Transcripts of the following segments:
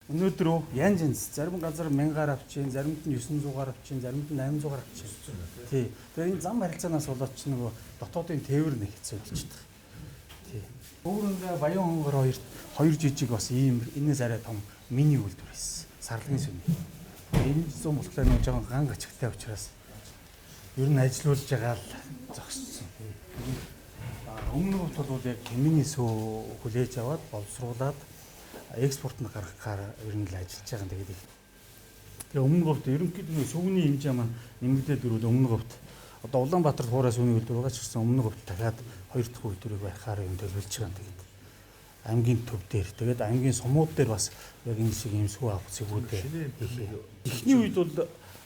Өнөөдөр янз янз зарим газар 1000-аар авч чинь, заримд нь 900-аар авч чинь, заримд нь 800-аар авч чинь. Тий. Тэгээ энэ зам харилцаанаас болоод ч нөгөө дотоодын тээвэр нэг хэцүү болчихдог. Тий. Өөрөндөө Баян хонгор хоёрт хоёр жижиг бас ийм энэс арай том мини үйлдвэр хийсэн. Сарлагын сүний. Энэ зүүн болохоор нөгөө жоохон ган гачигтай учраас ер нь ажилуулж байгаа л зогссон. Өмнө нь бол яг хэмээний сүү хүлээж аваад боловсруулад экспорт нь гаргахаар ер нь л ажиллаж байгаа юм. Тэгээд тэгээ өмнө говьд ерөнхийдөө сүүний хэмжээ маань нэмэгдээд ирвэл өмнө говьд одоо Улаанбаатарт хуурай сүүний үйлдвэр байгаа ч гэсэн өмнө говьд дахиад хоёр дахь үйлдвэрийг барихаар юм төлөвлөж байгаа юм. Тэгээд аймгийн төв дээр тэгээд аймгийн сумууд дээр бас яг энэ шиг юм сүү авах цэгүүдээ эхний үед бол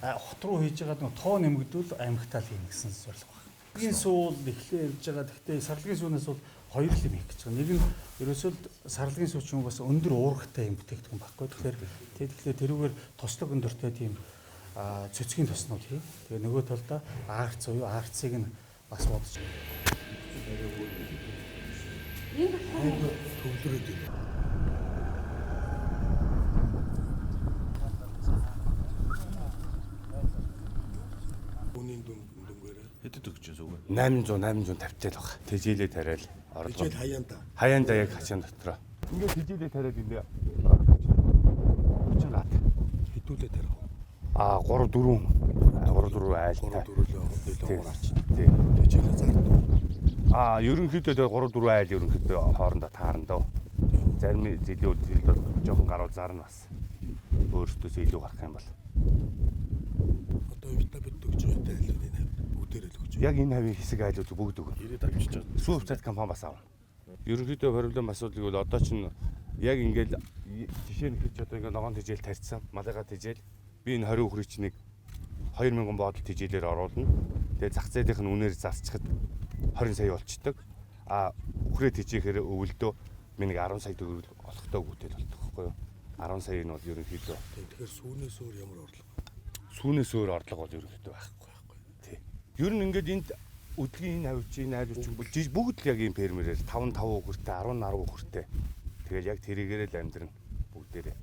хот руу хийж байгаа нэг тоо нэмэгдвэл аймагтаа л хийнэ гэсэн зорилго байна. Сарлагын сүү бол эхлээ явж байгаа. Гэхдээ сарлагын сүүнээс бол хоёр л юм хийх гэж байгаа. Нэг нь ерөөсөө сарлагын сүү ч юм бас өндөр уургатай юм бүтээгдэхүүн байхгүй. Тэгэхээр тэгэхээр тэрүүгээр тослог өндөртэй тийм цэцгийн тоснууд хий. Тэгээ нөгөө талдаа аарц буюу аарцыг нь бас бодож. Энэ болохоор төвлөрөөд байна. Үнийн дүнгээрээ Хэдэд өгч чинь сүгэ? 800 850 л баг. Тэжээлээ тариал орлого. Хичээл хаяанда. Хаяанда яг хачаан дотроо. Ингээд тэжээлээ тариад эндээ 30 гат. Хэдүүлээ тарих уу? А 3 4 3 4 айл. 3 4 л нэлээ гураач. Тий. Хичээлээ зардаг. А ерөнхийдөө тэгээ 3 4 айл ерөнхийдөө хоорондоо таарна дөө. Зарим жилүүд жилд бол жоохон гаруй зарна бас. Өөрсдөөс илүү гарах юм бол. Одоо витамин өгч байгаатай айлууд энэ хавьд бүгдээрээ л өгч. Яг энэ хавийн хэсэг айлууд бүгд өгнө. 90-ад авчиж байгаа. Сүү хувьцаат компани бас авна. Ерөнхийдөө проблем асуудлыг бол одоо чинь яг ингээл жишээ нь хэлж одоо ингээ ногоон тэжээл тарьсан, малгай тэжээл би энэ 20 үхрийг чинь нэг 2000 бодол тэжээлээр оруулна. Тэгээ зах зээлийнх нь үнээр зарцчихад 20 сая болчдөг. А үхрээ тэжээхээр өвөлдөө би нэг 10 сая төгрөг олохтой гүтэл болдог байхгүй юу? 10 сая нь бол ерөнхийдөө Тэгэхээр сүүнээс өөр ямар орлого? сүүнээс өөр орлого бол ерөнхийдөө байхгүй. Тий. Ер нь ингээд энд өдгийн энэ хавьч энэ айлууч бүгд л яг ийм фермерээр 5 5 үхэртэй 10 10 үхэртэй. Тэгээд яг тэрийгээрээ л амьдрна бүгдээрээ.